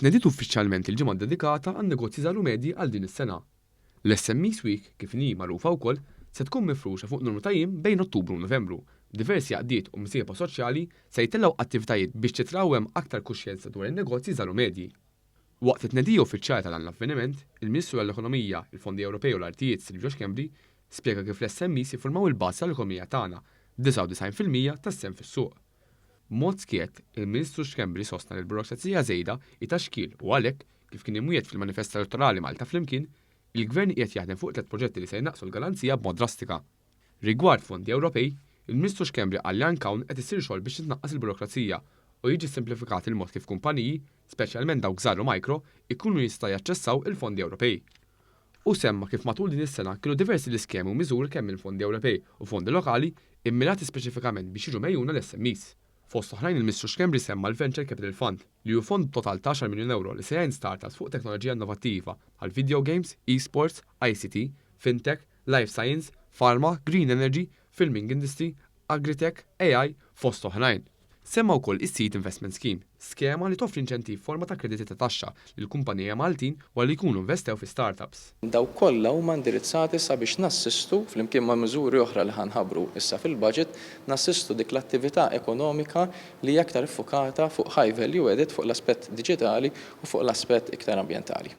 Tnediet uffiċjalment il-ġimgħa ddedikata għan-negozji żgħar u medji għal din is-sena. L-SMEs Week, kif inhi magħrufa wkoll, se tkun mifruxa fuq numru ta' jiem bejn Ottubru u Novembru. Diversi għaqdiet u msieħba soċjali se jtellgħu attivitajiet biex titrawwem aktar kuxjenza dwar in-negozji żgħar u medji. Waqt it-tnedija uffiċjali ta' dan l-avveniment, il-Ministru għall-Ekonomija, il-Fondi Ewropej u l-Artijiet Silvio Schembri spjega kif l-SMEs jiffurmaw il-bażi tal-ekonomija tagħna, b'99% tas-sehem fis-suq. B'mod skjett, il-Ministru Schembri sostna li l-burokrazija żejda hi ta' xkiel u għalhekk, kif kien imwiegħed fil-manifest elettorali Malta Flimkien, il-Gvern qiegħed jaħdem fuq tlett proġetti li se jnaqqsu l-garanzija b'mod drastika. Rigward fondi Ewropej, il-Ministru Schembri qal li anke hawn qed isir xogħol biex titnaqqas il-burokrazija u jiġi ssimplifikat il-mod kif kumpaniji, speċjalment dawk żgħar u micro, ikunu jistgħu jaċċessaw il-fondi Ewropej. Hu semma kif matul din is-sena kienu diversi l-iskemi u miżuri kemm minn fondi Ewropej u fondi lokali immirati speċifikament biex jiġu megħjuna l-SMEs. Fost oħrajn il-Ministru Schembri semma l-Venture Capital Fund, li hu fond total ta' għaxar miljun ewro li se jgħin startups fuq teknoloġija innovattiva bħal video games, e-sports, ICT, fintech, life science, pharma, green energy, filming industry, agritech, AI, fost oħrajn. Semma wkoll is-Seed Investment Scheme, skema li toffri inċentiv forma ta' krediti ta' taxxa lil kumpanija Maltin wara li jkunu investew fi startups. Dawk kollha huma indirizzati sabiex nassistu, flimkien ma' miżuri oħra li ħa nħabbru issa fil-budget, nassistu dik l-attività ekonomika li hija aktar iffukata fuq high value added, fuq l-aspett diġitali u fuq l-aspett iktar ambjentali.